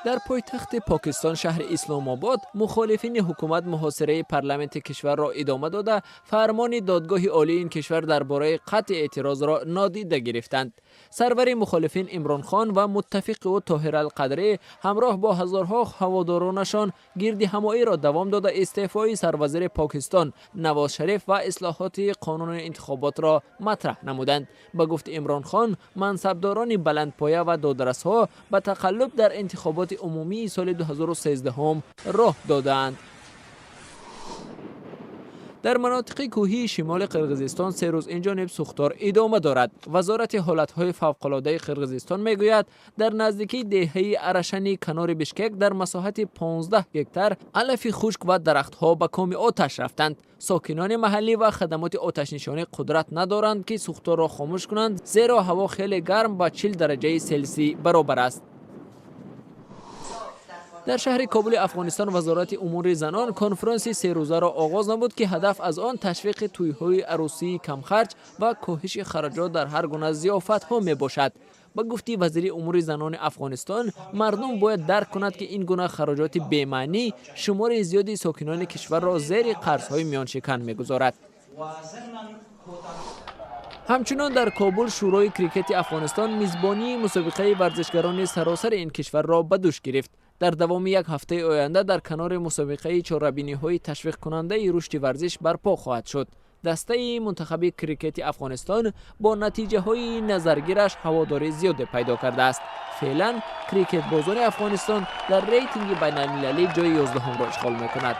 Дар пойтахти Покистон, шаҳри Исломобод, мухолифини ҳукумат муҳосираи парламенти кишварро идома дода, фармони додгоҳи олии ин кишвар дар бораи қатъи эътирозро нодида гирифтанд. Сарвари мухолифин Имронхон ва муттафиқи ӯ Тоҳир Алқадрӣ ҳамроҳ бо ҳазорҳо ҳаводоронашон гирдиҳамоиро давом дода, истеъфои сарвазири Покистон Навоз Шариф ва ислоҳоти қонуни интихоботро матраҳ намуданд. Ба гуфти Имронхон, мансабдорони баландпоя ва додрасҳо ба тақаллуб дар интихоботи умумии соли 2013 роҳ додаанд. Дар манотиқи кӯҳии шимоли Қирғизистон 3 рӯз инҷониб сӯхтор идома дорад. Вазорати ҳолатҳои фавқулодаи Қирғизистон мегӯяд, дар наздикии деҳаи Арашани канори Бишкек дар масоҳати 15 гектар алафи хушк ва дарахтҳо ба коми оташ рафтанд. Сокинони маҳаллӣ ва хадамоти оташнишонӣ қудрат надоранд, ки сӯхторро хомӯш кунанд, зеро ҳаво хеле гарм, ба 40 дараҷаи Селсӣ баробар аст. Дар шаҳри Кобули Афғонистон Вазорати умури занон конфронси серӯзаро оғоз намуд, ки ҳадаф аз он ташвиқи тӯйҳои арӯсии камхарҷ ва коҳиши хароҷот дар ҳар гуна зиёфатҳо мебошад. Ба гуфти вазири умури занони Афғонистон, мардум бояд дарк кунад, ки ин гуна хароҷоти бемаънӣ шумори зиёди сокинони кишварро зери қарзҳои миёншикан мегузорад. Ҳамчунон дар Кобул Шӯрои крикети Афғонистон мизбонии мусобиқаи варзишгарони саросари ин кишварро ба дӯш гирифт. Дар давоми як ҳафтаи оянда дар канори мусобиқаи чорабиниҳои ташвиқкунандаи рушди варзиш барпо хоҳад шуд. Дастаи мунтахаби крикети Афғонистон бо натиҷаҳои назаргираш ҳаводорӣ зиёде пайдо кардааст. Феълан крикетбозони Афғонистон дар рейтинги байналмилалӣ ҷои 11-ро ишғол мекунад.